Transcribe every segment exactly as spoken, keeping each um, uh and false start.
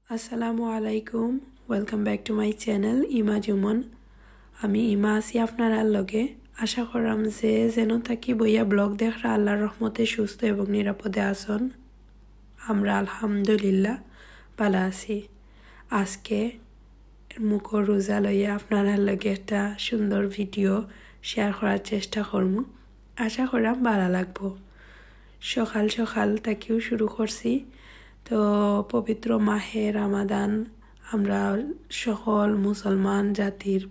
আসসালামু আলাইকুম, welcome back to my channel ইমা জুমন। আমি ইমা আছি আপনারার লগে। আশা করাম যে যেন থাকি বইয়া ব্লগ দেখরা আল্লাহর রহমতে সুস্থ এবং নিরাপদে আছন। আমরা আলহামদুলিল্লাহ ভালা আছি। আজকে মুখর রোজা লইয়া আপনারার লগে একটা সুন্দর ভিডিও শেয়ার করার চেষ্টা করমু। আশা করাম ভালা লাগবো। সকাল সকাল থাকিউ শুরু করছি। তো পবিত্র মাহে রামাদান আমরা সকল মুসলমান জাতির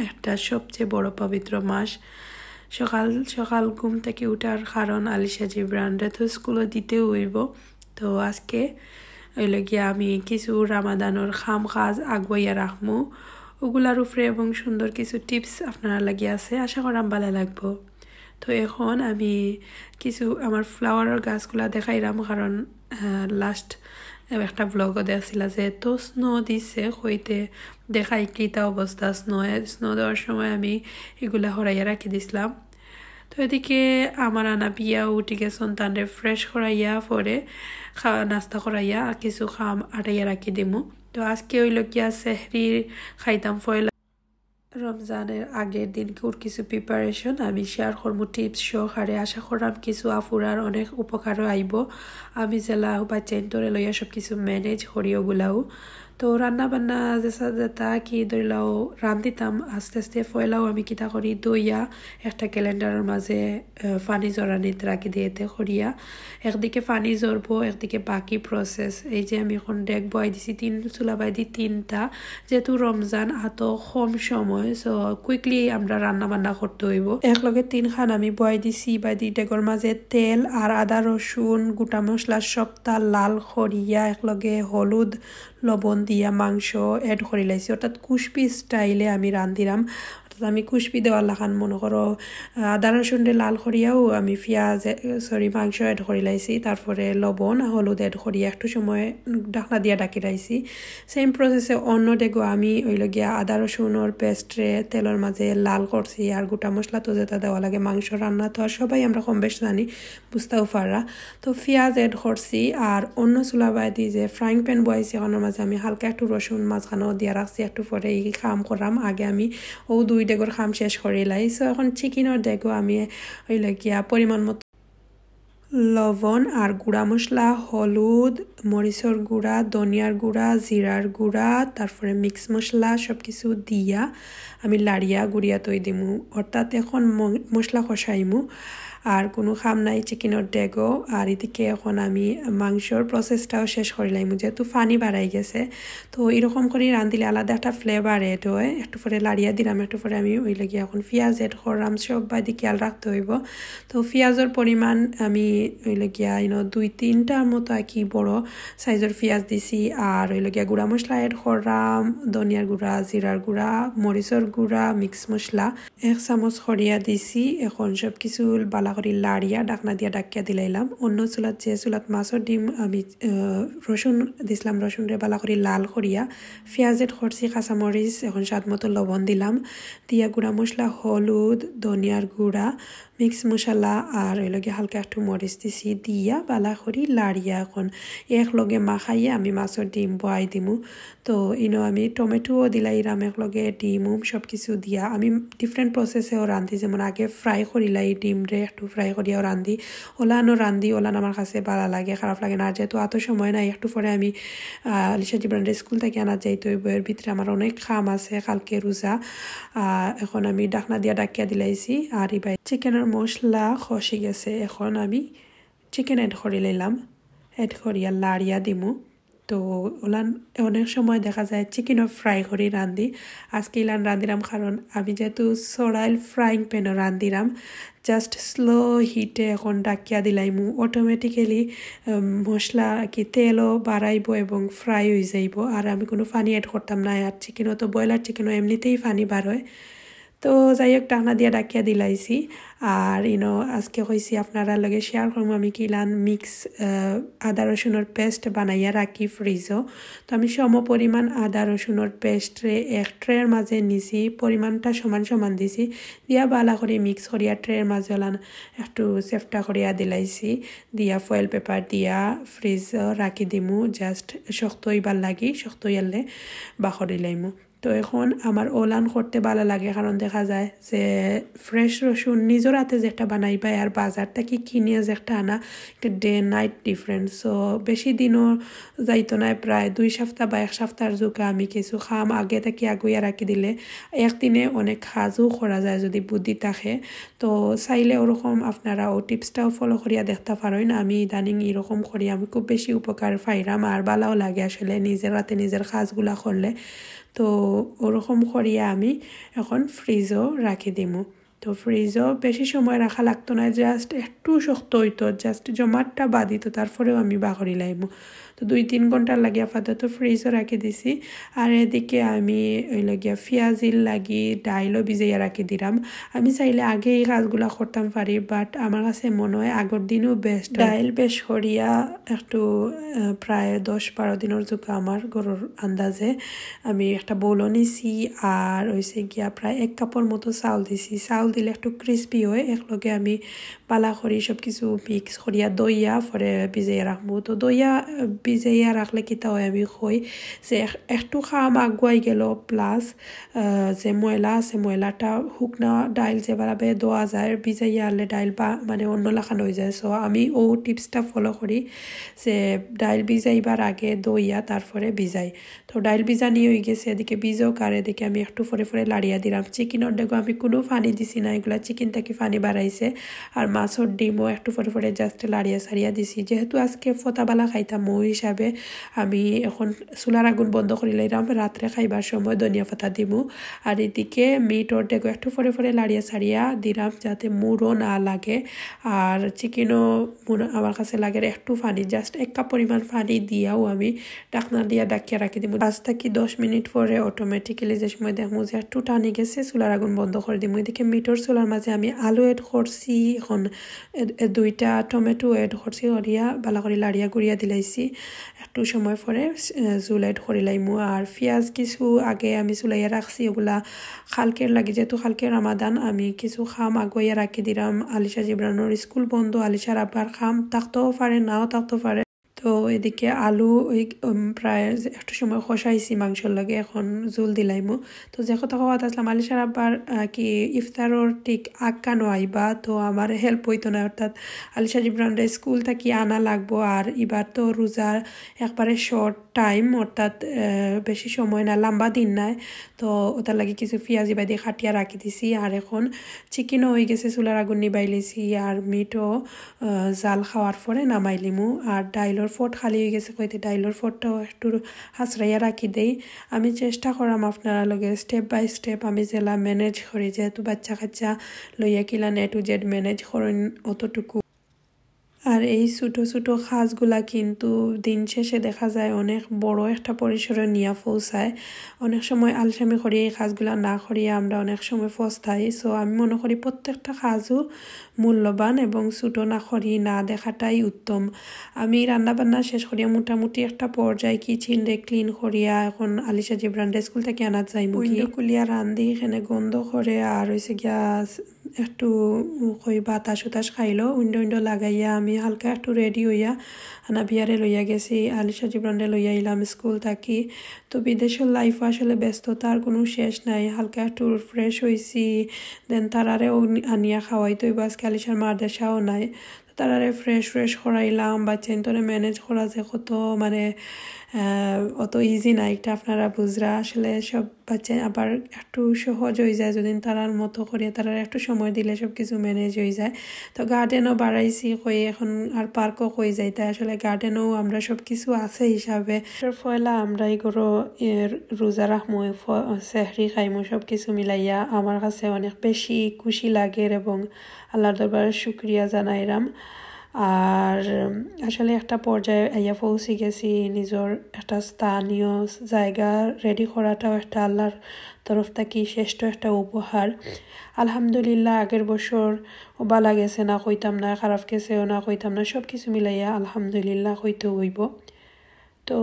একটা সবচেয়ে বড় পবিত্র মাস। সকাল সকাল ঘুম থাকি উঠার কারণ আলিশা জিবরানরে তো স্কুলো দিতেউ অইবো। তো আজকে অইলো গিয়া আমি কিছু রামাদানর কাম কাজ আগুয়াইয়া রাখমু, ওগুলার উপরে এবং সুন্দর কিছু টিপস আপনারার লাগি আছে, আশা করাম ভালা লাগবো। তো এখন আমি কিছু আমার ফ্লাওয়ারর গাছগুলা দেখাইরাম, কারণ লাস্ট একটা ব্লগও দেখছিলা যে এত স্নো দিছে, কইতে দেখাই কিতা অবস্থা স্নো। স্নো দেওয়ার সময় আমি এগুলা হরাইয়া রাখি দিছিলাম। তো এদিকে আমার আনাবিয়া উঠি গেছন, তানরে ফ্রেশ করাইয়া পরে খা-, নাস্তা করাইয়া আর কিছু কাম আটাইয়া রাখি দিমু। তো আজকে অইলো গিয়া সেহরি খাইতাম পয়লা রমজানের আগের দিনকুর কিছু প্রিপারেশন আমি শেয়ার করমু টিপস সহকারে। আশা করাম কিছু আফুরার অনেক উপকারও আইবো। আমি যেলা বাচ্চাইন্তরে লইয়া সব কিছু ম্যানেজ করি ওগুলাও। তো রান্না বান্না যেসা যেতা কি ধরিলাও রান্ধিতাম আস্তে আস্তে। পয়লাও আমি কিতা করি, দইয়া একটা ক্যালেন্ডারর মাঝে, আহ, পানি জরানিত রাখি দিয়েতে করিয়া একদিকে পানি জরবো, একদিকে বাকি প্রসেস। এই যে আমি এখন ডেগ বয়াই দিছি তিন চুলা বায়দি তিনটা, যেহেতু রমজান আতো কম সময়, সো কুইকলি আমরা রান্না বান্না করতে অইবো। একলগে তিনখান আমি বয়াই দিছি, বায়দি ডেগর মাঝে তেল আর আদা রসুন গোটা মশলা সবটা লাল করিয়া একলগে হলুদ লবণ দিয়া মাংস অ্যাড করি লাইছি, অর্থাৎ কুশপি স্টাইলে আমি রান্ধিরাম। অর্থাৎ আমি কুশপি দেওয়ার লাখান মনে করো, আহ, আদা রসুনরে লাল করিয়াও আমি পিঁয়াজ, এ, সরি, মাংস অ্যাড করি লাইছি, তারপরে লবণ, হলুদ অ্যাড করিয়া একটু সময় ঢাকনা দিয়া ঢাকি রাখছি। সেম প্রসেসে অন্য ডেগো আমি অইলো গিয়া আদা রসুনর পেস্টরে তেলর মাঝে লাল করছি, আর গোটা মশলা তো যেটা দেওয়া লাগে মাংস রান্না তো আর সবাই আমরা কম বেশ জানি, বুঝতাও পাররা। তো পিঁয়াজ অ্যাড করছি, আর অন্য চুলা বায়দি যে ফ্রাইং প্যান বয়াইছি, ওখানোর মাঝে আমি হালকা একটু রসুন মাঝখানো দিয়া রাখছি, একটু পরে ই কাম করাম। আগে আমি ও দুই ডেগর কাম শেষ করি লাই। সো এখন চিকেনর ডেগো আমি অইলো গিয়া পরিমাণ মতো লবণ আর গুঁড়া মশলা, হলুদ, মরিচর গুঁড়া, ধনিয়ার গুঁড়া, জিরার গুঁড়া, তারপরে মিক্স মশলা সব কিছু দিয়া আমি লাড়িয়া গুড়িয়া তৈ দিমু। অর্থাৎ এখন ম-, মশলা কষাইমু। আর কোনো কাম নাই চিকেনর ডেগো। আর এদিকে এখন আমি মাংসর প্রসেসটাও শেষ করি লাইমু, যেহেতু পানি বাড়াই গেছে। তো এরকম করি রান্ধিলে আলাদা একটা ফ্লেভার অ্যাড হয়। একটু পরে লাড়িয়া দিলাম, একটু পরে আমি অইলো গিয়া এখন পিঁয়াজ অ্যাড করলাম, সব বায়দি খেয়াল রাখতে অইবো। তো পিঁয়াজর পরিমাণ আমি অইলো গিয়া ইনো দুই তিনটার মতো আর কি বড় সাইজর পিঁয়াজ দিছি। আর অইলো গিয়া গুঁড়া মশলা অ্যাড করলাম, ধনিয়ার গুঁড়া, জিরার গুঁড়া, মরিচর গুঁড়া, মিক্স মশলা এক চামচ করিয়া দিছি। এখন সব কিছু বালা করি লাড়িয়া ঢাকনা দিয়া ঢাকিয়া দিলাইলাম। অন্য চুলাত যে চুলাত মাছর ডিম আমি, আহ, রসুন দিছিলাম, রসুনরে বালা করি লাল করিয়া পিঁয়াজ অ্যাড করছি, কাঁচামরিচ, এখন স্বাদ মতো লবণ দিলাম, দিয়া গুঁড়া মশলা, হলুদ, ধনিয়ার গুঁড়া, মিক্স মশলা আর অইলো গিয়া হালকা একটু মরিচ দিছি, দিয়া বালা করি লাড়িয়া এখন একলগে মাখাইয়া আমি মাছর ডিম বয়াই দিমু। তো ইনো আমি টমেটোও দিলাইরাম একলগে, ডিম উম সব কিছু দিয়া আমি ডিফারেন্ট প্রসেসেও রান্ধি, যেমন আগে ফ্রাই করিলাই ডিমরে, একটু ফ্রাই করিয়াও রান্ধি, ওলানো রান্ধি, ওলান আমার কাছে বালা লাগে, খারাপ লাগে না। আর যেহেতু অত সময় নাই, একটু পরে আমি, আহ, আলিশা জিবরানরে স্কুল থাকি আনাত যাইতে অইবো, এর ভিতরে আমার অনেক কাম আছে, কালকে রোজা। আহ, এখন আমি ঢাকনা দিয়া ঢাকিয়া দিলাইছি। আর ইবায় চিকেনর মশলা কষি গেছে, এখন আমি চিকেন অ্যাড করি লাইলাম, অ্যাড করিয়া লাড়িয়া দিমু। তো ওলান অনেক সময় দেখা যায় চিকেনও ফ্রাই করি রান্ধি। আজকে ইলান রান্ধিরাম, কারণ আমি যেহেতু সরাইল ফ্রাইং প্যানও রান্ধিরাম, জাস্ট স্লো হিটে এখন ডাকিয়া দিলাইমু। অটোমেটিক্যালি মশলা কি তেলও বাড়াইবো এবং ফ্রাই হয়ে যাইবো। আর আমি কোনো পানি অ্যাড করতাম না। আর চিকেনও তো, ব্রয়লার চিকেনও এমনিতেই পানি বার হয়। তো যাই হোক, ঢাকনা দিয়া ডাকিয়া দিলাইছি। আর ইনো আজকে কইছি আপনারা লগে শেয়ার করবো আমি কিলান মিক্স আদা রসুনের পেস্ট বানাইয়া রাখি ফ্রিজও। তো আমি সম পরিমাণ আদা রসুনের পেস্টরে এক ট্রের মাঝে নিছি, পরিমাণটা সমান সমান দিছি, দিয়া বালা করি মিক্স করিয়া ট্রের মাঝে ওলান একটু সেফটা করিয়া দিলাইছি, দিয়া ফয়েল পেপার দিয়া ফ্রিজও রাখি দিমু। জাস্ট শক্ত হইবার লাগি, শক্ত হইয়ালে বাকরি লাইমু। তো এখন আমার ওলান করতে ভালো লাগে, কারণ দেখা যায় যে ফ্রেশ রসুন নিজের হাতে যেটা বানাইবা আর বাজার থাকি কিনিয়া যেটা আনা, একটা ডে নাইট ডিফারেন্স। সো বেশি দিনও যাইতো না, প্রায় দুই সপ্তাহ বা এক সপ্তাহর জুকা আমি কিছু খাম আগে থাকি আগুইয়া রাখি দিলে একদিনে অনেক কাজও করা যায় যদি বুদ্ধি থাকে। তো চাইলে ওরকম আপনারা ও টিপসটাও ফলো করিয়া দেখতে পারেন। আমি ইদানিং এরকম করি, আমি খুব বেশি উপকার পাইরাম আর ভালোও লাগে আসলে নিজের হাতে নিজের কাজগুলা করলে। তো ওরকম করিয়া আমি এখন ফ্রিজও রাখি দিমু। তো ফ্রিজও বেশি সময় রাখা লাগতো না, জাস্ট একটু শক্ত হইতো, জাস্ট জমাটটা বাঁধিতো, তারপরেও আমি বাকরি লাইমু। তো দুই তিন ঘন্টার লাগি আপাতত ফ্রিজও রাখি দিছি। আর এদিকে আমি ওই লগিয়া পিয়াজির লাগি ডাইলও ভিজাইয়া রাখি দিলাম। আমি চাইলে আগে এই কাজগুলা করতাম পারি, বাট আমার কাছে মনে হয় আগর দিনও বেস্ট। ডাইল বেশ করিয়া একটু আহ, প্রায় দশ বারো দিনের জুকা আমার ঘরর আন্দাজে আমি একটা বোলও নিছি। আর হইছে গিয়া প্রায় এক কাপর মতো চাউল দিছি। চাউল দিলে একটু ক্রিস্পি হয়। এক লগে আমি বালা করি সব কিছু মিক্স করিয়া দইয়া পরে ভিজাইয়া রাখমু। তো দইয়া আহ, ভিজাইয়া রাখলে কিতা হয় আমি কই যে এক- একটু খাম আগুয়াই গেল, প্লাস যে ময়লা আছে ময়লাটা হুকনা ডাইল যেভাবে ধোয়া যায়, ভিজাইয়া আনলে ডাইল বা মানে অন্য লাখান হয়ে যায়। সো আমি ও টিপসটা ফলো করি যে ডাইল ভিজাইবার আগে দইয়া তারপরে ভিজাই। তো ডাইল ভিজানি হয়ে গেছে, এদিকে ভিজোক আর এদিকে আমি একটু পরে পরে লাড়িয়া দিলাম। চিকেনর ডেগো আমি কোনো পানি দিছি না, এগুলা চিকেন থাকি পানি বাড়াইছে। আর মাছর ডিমও একটু পরে পরে জাস্ট লাড়িয়া সারিয়া দিছি। যেহেতু আজকে ফোতা বালা খাইতাম, ওই হিসাবে আমি এখন চুলার আগুন বন্ধ করি লাইলাম। রাত্রে খাইবার সময় ধনিয়া পাতা দিমু। আর এদিকে মিটর ডেগো একটু পরে পরে লাড়িয়া সারিয়া দিলাম যাতে মুড়ো না লাগে। আর চিকেনও মনে আমার কাছে লাগে একটু পানি, জাস্ট এক কাপ পরিমাণ পানি দিয়াও আমি ঢাকনা দিয়া ডাকিয়া রাখি দিমু। পাঁচ থাকি দশ মিনিট পরে অটোমেটিক্যালি যে সময় দেখমু যে একটু টানি গেছে, চুলার আগুন বন্ধ করে দিমু। এদিকে মিটর চুলার মাঝে আমি আলু অ্যাড করছি, এখন এ- এ দুইটা টমেটো অ্যাড করছি, করিয়া বালা করি লাড়িয়া গুড়িয়া দিলাইছি। একটু সময় পরে আহ, জুল অ্যাড করি লাইমু। আর পিয়াজ কিছু আগে আমি চুলাইয়া রাখছি, ওগুলা কালকের লাগি, যেহেতু কালকে রামাদান, আমি কিছু খাম আগুয়াইয়া রাখি দিলাম আলিশা জিবরানোর স্কুল বন্ধ। আলিশার আব্বার খাম থাকতেও পারে, নাও থাকতেও পারে। তো এদিকে আলু ওই উম, প্রায় একটু সময় কষাইছি মাংসর লগে, এখন জুল দিলাইমু। তো যে কথা কথা আসলাম, আলিশার আব্বার আহ, কি ইফতারর ঠিক আক্কানো আইবা, তো আমার হেল্প হইতো না, অর্থাৎ আলিশা জিবরানরে স্কুল থাকি আনা লাগবো। আর এবার তো রোজার একবারে শর্ট টাইম, অর্থাৎ আহ, বেশি সময় না, লম্বা দিন নাই। তো ওটার লাগি কিছু পিয়াজি বাদি কাটিয়া রাখি দিছি। আর এখন চিকেনও হয়ে গেছে, চুলার আগুন নিবাই লিছি। আর মিটও আহ, জাল খাওয়ার পরে নামাই লিমু। আর ডাইলর ফট খালি হয়ে গেছে, কইতে ডাইলর ফটটাও একটু হাসরাইয়া রাখি দেই। আমি চেষ্টা করাম আপনারা লগে স্টেপ বাই স্টেপ আমি যেলা ম্যানেজ করি, যেহেতু বাচ্চা কাচ্চা লইয়া কিলান এ টু জেড ম্যানেজ করেন অতটুকু। আর এই ছোটো ছোটো কাজগুলা কিন্তু দিন শেষে দেখা যায় অনেক বড় একটা পরিসরে নিয়া পৌঁছায়। অনেক সময় আলসামি করি এই কাজগুলা না করিয়া আমরা অনেক সময় পস্তাই। সো আমি মনে করি প্রত্যেকটা কাজও মূল্যবান এবং ছোটো না করি না দেখাটাই উত্তম। আমি রান্না বান্না শেষ করিয়া মোটামুটি একটা পর্যায়ে কিচেনরে ক্লিন করিয়া এখন আলিশা জিবরানরে স্কুল থাকি আনাত যাইমু গি। উইন্ডো খুলিয়া রান্ধি, এখানে গন্ধ করে আর হইছে গিয়া একটু কই বাতাস উতাস খাইলো, উইন্ডো উইন্ডো লাগাইয়া আমি হালকা একটু রেডি হইয়া আনা বিয়ারে লইয়া গেছি, আলিশা জিবরানরে লইয়া আইলাম স্কুল থাকি। তো বিদেশের লাইফ আসলে ব্যস্ততার কোনো শেষ নাই। হালকা একটু ফ্রেশ হইছি, দেন তারারেও নি-, আনিয়া খাওয়াইতে হইব। আজকে আলিশার মাদ্রাসাও নাই, তো তারারে ফ্রেশ ফ্রেশ করাইলাম। বাচ্চাইন্তরে ম্যানেজ করা যে কত, মানে, আহ, অত ইজি না, এটা আপনারা বুঝরা। আসলে সব বাচ্চা আবার একটু সহজ হয়ে যায় যদি তারার মতো করিয়া তারার একটু সময় দিলে সব কিছু ম্যানেজ হয়ে যায়। তো গার্ডেনও বাড়াইছি কই, এখন আর পার্কও কই যাইতে, আসলে গার্ডেনও আমরা সব কিছু আছে হিসাবে। পয়লা আমরা এই করো এর রোজা রাখমু, ফ-, সেহরি খাইমু, সব কিছু মিলাইয়া আমার কাছে অনেক বেশি খুশি লাগের এবং আল্লাহর দরবারে শুকরিয়া জানাইরাম। আর, উম, আসলে একটা পর্যায়ে আইয়া পৌঁছি গেছি, নিজর একটা স্থানীয় জায়গা রেডি করাটাও একটা আল্লাহর তরফ থাকি শ্রেষ্ঠ একটা উপহার। আলহামদুলিল্লাহ, আগের বছর ও বালা গেছে না কইতাম না, খারাপ গেছেও না কইতাম না, সব কিছু মিলাইয়া আলহামদুলিল্লাহ কইতে হইব। তো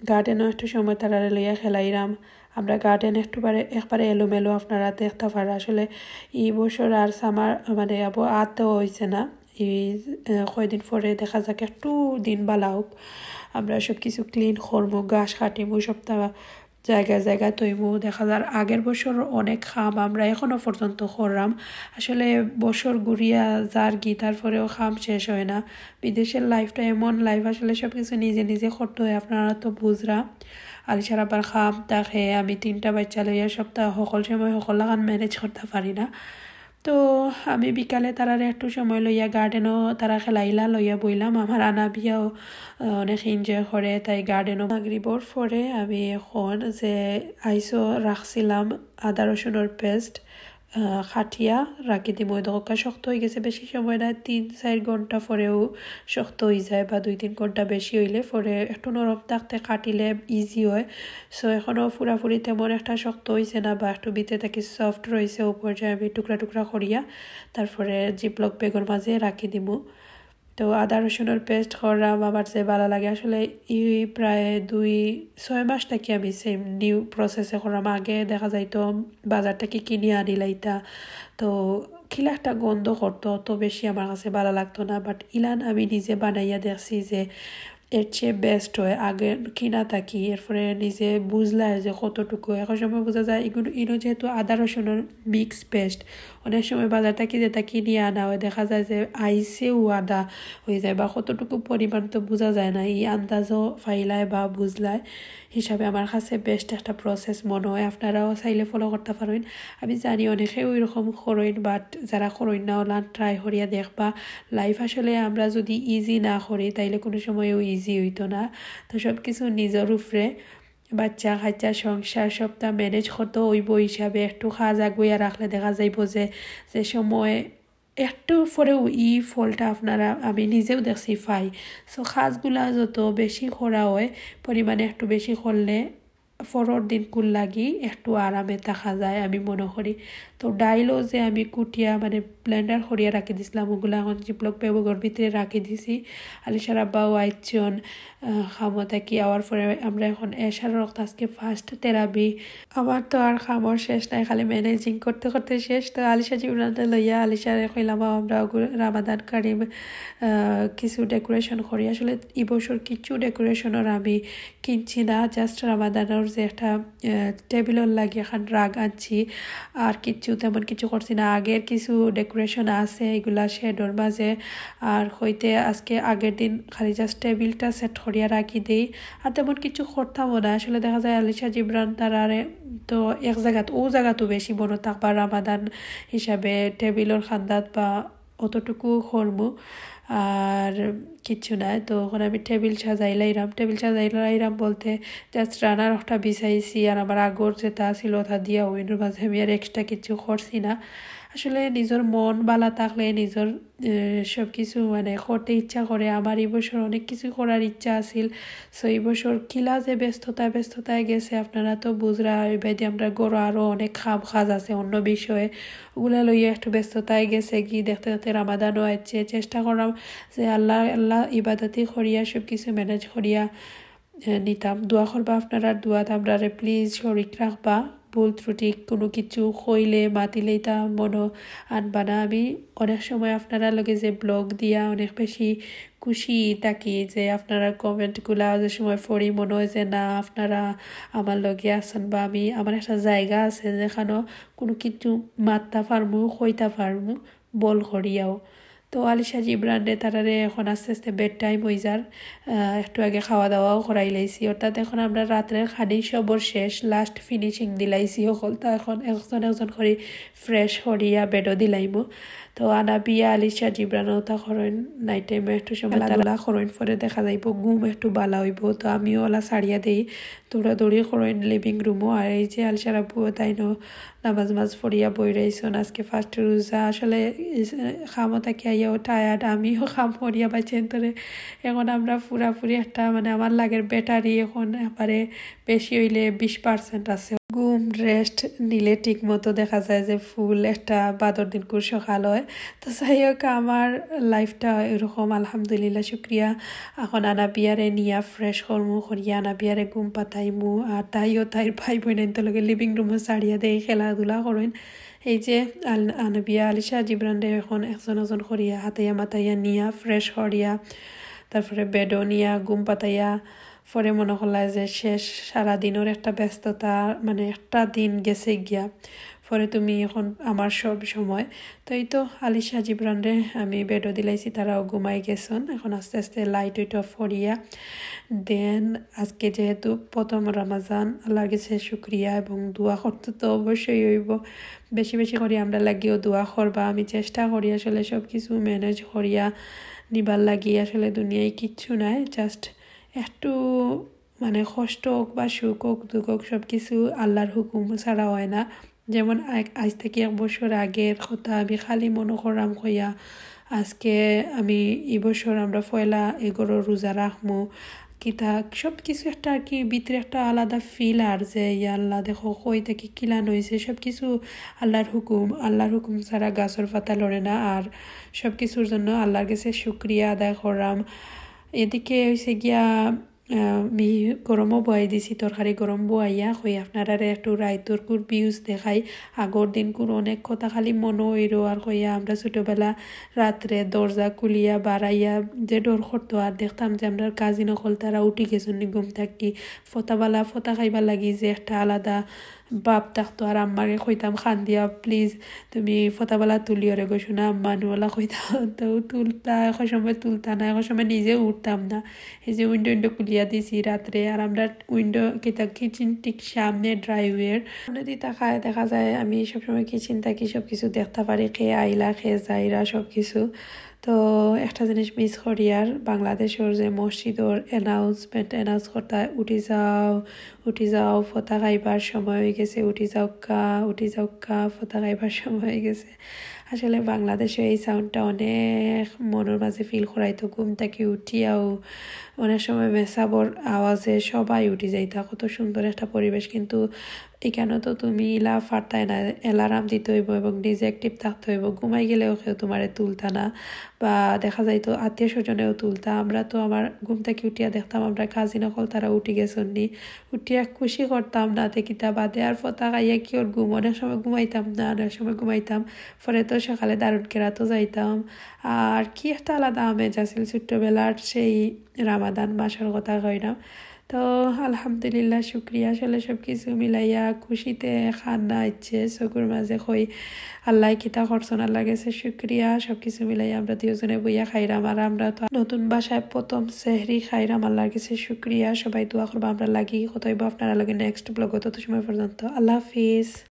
গার্ডেনও একটু সময় তারারে লইয়া খেলাইরাম। আমরা গার্ডেন একটু বারে, একবারে এলোমেলো আপনারা দেখতা পারা। আসলে এই বছর আর সামার, মানে, আবো আত দেওয়া হইছে না। এই, আহ, কয়দিন পরে দেখা যাক, একটু দিন বালা হোক, আমরা সব কিছু ক্লিন করমু, ঘাস কাটিমু, সবটা জায়গায় জায়গায় থইমু। দেখা যার আগের বছর অনেক কাম আমরা এখনো পর্যন্ত করলাম। আসলে বছর ঘুরিয়া যার গি, তারপরেও কাম শেষ হয় না। বিদেশের লাইফটা এমন লাইফ, আসলে সব কিছু নিজে নিজে করতে হয়, আপনারা তো বুঝরা। আলিশার আবার কাম থাকে, আমি তিনটা বাচ্চা লইয়া সপ্তাহ সকল সময় সকল লাখান ম্যানেজ করতে পারি না। তো আমি বিকালে তারারে একটু সময় লইয়া গার্ডেনও তারা খেলাইলা, লইয়া বইলাম। আমার আনাবিয়াও, আহ, অনেক এনজয় করে, তাই গার্ডেনও। মাগরিবর পরে আমি এখন যে আইসও রাখছিলাম আদা রসুনর পেস্ট, আহ, কাটিয়া রাখি দিমু। ওই দেখো শক্ত হয়ে গেছে, বেশি সময় না, তিন চার ঘন্টা পরেও শক্ত হয়ে যায়, বা দুই তিন ঘন্টা বেশি হইলে পরে একটু নরম থাকতে কাটিলে ইজি হয়। সো এখনও পুরাপুরি তেমন একটা শক্ত হইছে না, বা একটু ভিতরে থাকি সফট রয়েছে। উপর যে আমি টুকরা টুকরা করিয়া তারপরে জিপলক ব্যাগর মাঝে রাখি দিমু। তো আদা রসুনর পেস্ট করলাম, আমার যে ভালা লাগে। আসলে এই প্রায় দুই ছয় মাস থাকি আমি সেম নিউ প্রসেসে করলাম। আগে দেখা যাইতো বাজার থাকি কিনিয়া আনিলাইতা, তো কিলা একটা গন্ধ করতো, অত বেশি আমার কাছে ভালা লাগতো না। বাট ইলান আমি নিজে বানাইয়া দেখছি যে এর চেয়ে বেস্ট হয়। আগে কিনা থাকি, এরপরে নিজে বুঝলায় যে কতটুকু। এখন সময় বোঝা যায় এগুলো, ইনো যেহেতু আদা রসুনর মিক্স পেস্ট, অনেক সময় বাজার থাকি যেটা কিনিয়া আনা হয়, দেখা যায় যে আইসেও আদা হয়ে যায়, বা কতটুকু পরিমাণ তো বোঝা যায় না। এই আন্দাজও পাইলায় বা বুঝলায় হিসাবে আমার কাছে বেস্ট একটা প্রসেস মনে হয়। আপনারাও চাইলে ফলো করতে পারেন। আমি জানি অনেকে ওই রকম করইন, বাট যারা করইন না, ওলা ট্রাই করিয়া দেখবা। লাইফ আসলে আমরা যদি ইজি না করি, তাইলে কোনো সময়ও ইজি হইতো না। তো সব কিছু নিজর উপরে, বাচ্চা কাচ্চা, সংসার, সবটা ম্যানেজ করতে হইব হিসাবে একটু কাজ আগুইয়া রাখলে দেখা যাইব যে, যে সময় একটু পরেও ই ফলটা আপনারা, আমি নিজেও দেখছি, পাই। সো কাজগুলা যত বেশি করা হয়, পরিমাণে একটু বেশি করলে পরের দিন কুল লাগি একটু আরামে থাকা যায়, আমি মনে করি। তো ডাইলও যে আমি কুটিয়া, মানে, ব্লেন্ডার করিয়া রাখি দিছিলাম, ওগুলা এখন জিপলক ব্যাগর ভিতরে রাখি দিছি। আলিশার আব্বাও আইছন, আহ, কামো থাকি আওয়ার পরে আমরা এখন এশার রক্ত আজকে ফার্স্ট তেরাবি। আমার তো আর কামর শেষ নাই, খালি ম্যানেজিং করতে করতে শেষ। তো আলিশা জিবরানরে লইয়া আলিশারে কইলাম, আমরা ওগু-, রামাদান কারিম, আহ, কিছু ডেকোরেশন করি। আসলে এই বছর কিছু ডেকোরেশনর আমি কিনছি না, জাস্ট রামাদানর যে একটা, আহ, টেবিলর লাগি এখন রাগ আনছি। আর কিছু তেমন কিছু করছি না। আগের কিছু ডেকোরেশন আছে, এগুলা শেডর মাঝে। আর হইতে আজকে আগের দিন খালি জাস্ট টেবিলটা সেট করিয়া রাখি দেই। আর তেমন কিছু করতামও না। আসলে দেখা যায় আলিশা জিবরান তারারে তো এক জায়গাত, ও জায়গাত তো বেশি মনে থাকবা রামাদান হিসাবে টেবিলর খান্দাত বা অতটুকু করমু, আর কিচ্ছু নাই। তো এখন আমি টেবিল সাজাইলাইরাম। টেবিল সাজাইলাইরাম বলতে জাস্ট রানার একটা বিছাইছি, আর আমার আগর যেটা আছিল ওটা দিয়া ওইটার মাঝে আমি আর এক্সট্রা কিছু করছি না। আসলে নিজর মন ভালা থাকলে নিজর, এ, সব কিছু মানে করতে ইচ্ছা করে। আমার এই বছর অনেক কিছু করার ইচ্ছা আছিল। সো এই বছর কিলা যে ব্যস্ততায় ব্যস্ততায় গেছে, আপনারা তো বুঝরা, এবাদি আমরা ঘরো আরও অনেক কাম কাজ আছে অন্য বিষয়ে, ওগুলা লইয়া একটু ব্যস্ততায় গেছে কি। দেখতে দেখতে রামাদানও আইছে। চেষ্টা করলাম যে আল্লাহ, আল্লাহ ইবাদতি করিয়া সব কিছু ম্যানেজ করিয়া, এ, নিতাম। দোয়া করবা আপনারা, দোয়াত আমরারে প্লিজ শরিক রাখবা। ভুল ত্রুটি কোনো কিছু কইলে মাতিলে এটা মনো আনবা না। আমি অনেক সময় আপনারা লগে যে ব্লগ দিয়া অনেক বেশি খুশি থাকি যে আপনারা কমেন্টগুলা যে সময় পড়ি মনে হয় যে না, আপনারা আমার লগে আছেন বা আমি, আমার একটা জায়গা আছে যেখানো কোনো কিছু মাততা পারমু, কইতা পারমু, বল করিয়াও। তো আলিশা জিবরানরে তারারে এখন আস্তে আস্তে বেড টাইম অই যার। আহ, একটু আগে খাওয়া দাওয়াও করাই লাইছি, অর্থাৎ এখন আমরা রাত্রের খানি সবর শেষ, লাস্ট ফিনিশিং দিলাইছি হকলতা। এখন একজন একজন করি ফ্রেশ করিয়া বেডও দিলাইমু। তো আনাবিয়া, আলিশা জিবরানও তা করইন, নাইট টাইমে একটু সময় খেলাধুলা করইন, পরে দেখা যাইব ঘুম একটু বালা অইব। তো আমিও ওলা ছাড়িয়া দেই, দৌড়াদৌড়ি করইন লিভিং রুমও। আর এই যে আলিশার আব্বু তাইনও নামাজ মাজ পড়িয়া বই রইছইন। আজকে ফার্স্ট রোজা, আসলে ইস-, কামো থাকি আইয়াও টায়ার্ড, আমিও কাম করিয়া বাইচ্চাইন্তরে। এখন আমরা পুরাপুরি একটা, মানে, আমার লাগের ব্যাটারি এখন একবারে বেশি অইলে বিশ পার্সেন্ট আছে। ঘুম, রেস্ট নিলে ঠিক মতো দেখা যায় যে ফুল একটা বাদর দিনকুর সকাল অয়। তো যাই হোক, আমার লাইফটা এরকম, আলহামদুলিল্লাহ, শুক্রিয়া। এখন আনাবিয়ারে নিয়া ফ্রেশ করমু, করিয়া আনাবিয়ারে ঘুম পাতাইমু। আর তাইও তাইর ভাই বইনাইন্তর লগে লিভিং রুমো ছাড়িয়া দেই, খেলাধুলা করইন। এই যে আল-, আনাবিয়া, আলিশা জিবরানরে এখন একজন একজন করিয়া হাতাইয়া মাতাইয়া নিয়া ফ্রেশ করিয়া, তারপরে বেডও নিয়া ঘুম পাতাইয়া, পরে মনো করলায় যে শেষ সারা দিনর একটা ব্যস্ততা, মানে, একটা দিন গেছে গিয়া। পরে তুমি এখন আমার সব সময়। তো এই তো আলিশা জিবরানরে আমি বেডও দিলাইছি, তারাও ঘুমাই গেছইন। এখন আস্তে আস্তে লাইট উইট অফ করিয়া, দেন আজকে যেহেতু প্রথম রমাজান, আল্লাহর গেছে শুক্রিয়া এবং দোয়া করতে তো অবশ্যই অইব। বেশি বেশি করি আমরার লাগিও দোয়া করবা। আমি চেষ্টা করি আসলে সব কিছু ম্যানেজ করিয়া নিবার লাগি। আসলে দুনিয়ায় কিচ্ছু নাই, জাস্ট একটু, মানে, কষ্ট হোক বা সুখ হোক, দুঃখ হোক, সব কিছু আল্লাহর হুকুম ছাড়া হয় না। যেমন আ-, আইজ থাকি এক বছর আগের কথা, আমি খালি মনো করলাম কইয়া, আজকে আমি ই বছর আমরা পয়লা এগারো রোজা রাখমু। কিতা সব কিছু একটা আর কি ভিতরে একটা আলাদা ফিল, আর যে, "ইয়া আল্লাহ, দেখো কই থাকি কিলান অইছে।" সব কিছু আল্লাহর হুকুম, আল্লাহর হুকুম ছাড়া গাছর পাতা লড়ে না। আর সব কিছুর জন্য আল্লাহর গেছে শুক্রিয়া আদায় করলাম। এদিকে অইছে গিয়া, আহ, মি গরমও বয়াই দিছি, তরকারি গরম বয়াইয়া কই আপনারারে একটু রাইতর কুর ভিউজ দেখাই। আগর দিনকুর অনেক কথা খালি মনো অইরো আর কইয়া আমরা ছোটবেলা রাত্রে দরজা খুলিয়া বারাইয়া যে ডর করতো আর দেখতাম যে আমরার কাজিন অকল তারা উঠি গেছইন নি ঘুম থাকি। ফতাবালা ফতা খাইবার লাগি যে একটা আলাদা ভাব থাকতো। আর আম্মারে কইতাম কান্দিয়া, "প্লিজ তুমি ফতাবালা তুলিও রে গো সোনা আম্মা" নু ওলা কইতাম। তো তুলতা, এক সময় তুলতা না, এক সময় নিজেও উঠতাম না। এই যে উইন্ডো উইন্ডো খুলিয়া দিছি রাত্রে, আর আমরা উইন্ডো কিতা কিচেন ঠিক সামনে ড্রাইওয়ের সামনে দি তাকায় দেখা যায় আমি সবসময় কিচেন থাকি সব কিছু দেখতা পারি, কে আইলা, কে যাইরা, সব কিছু। তো একটা জিনিস মিস করি আর, বাংলাদেশর যে মসজিদর অ্যানাউন্সমেন্ট অ্যানাউন্স করতা, "উঠি যাও, উঠি যাও, ফতা খাইবার সময় অই গেছে, উঠি যাউক্কা, উঠি যাউক্কা, ফতা খাইবার সময় অই গেছে।" আসলে বাংলাদেশে এই সাউন্ডটা অনেক মনর মাঝে ফিল করাইতো। ঘুম থাকি উঠিয়াও অনেক সময় মেসাবর আওয়াজে সবাই উঠি যাইতা, কত সুন্দর একটা পরিবেশ। কিন্তু ইখানো তো তুমি ইলা পারতায় না, অ্যালার্ম দিতে অইব এবং নিজে অ্যাক্টিভ থাকতে অইব। ঘুমাই গেলেও কেউ তোমারে তুলতা না, বা দেখা যাইতো আত্মীয় স্বজনেও তুলতা। আমরা তো আমার ঘুম থাকি উঠিয়া দেখতাম আমরা কাজিন অকল তারা উঠি গেছইন নি, উঠিয়া খুশি করতাম না তে কিতা বাদে। আর ফতা খাইয়া কি ওর ঘুম, অনেক সময় ঘুমাইতাম না, অনেক সময় ঘুমাইতাম। পরে তো সকালে দারুণ কেরাতো যাইতাম। আর কি একটা আলাদা আমেজ আছিল ছোট্টবেলার সেই রামাদান মাসর কথা কইরাম। তো আলহামদুলিল্লাহ, শুক্রিয়া, আসলে সব কিছু মিলাইয়া খুশিতে কান্না আইছে চকুর মাঝে। কই আল্লাহ কিতা করছইন, আল্লাহর গেছে শুক্রিয়া। সব কিছু মিলাইয়া আমরা দুইজনে বইয়া খাইরাম, আর আমরা তো নতুন বাসায় প্রথম সেহরি খাইরাম, আল্লাহর গেছে শুক্রিয়া। সবাই দোয়া করবা আমরার লাগি। কথা অইব আপনারার লগে নেক্সট ব্লগো, তত সময় পর্যন্ত আল্লাহ হাফিজ।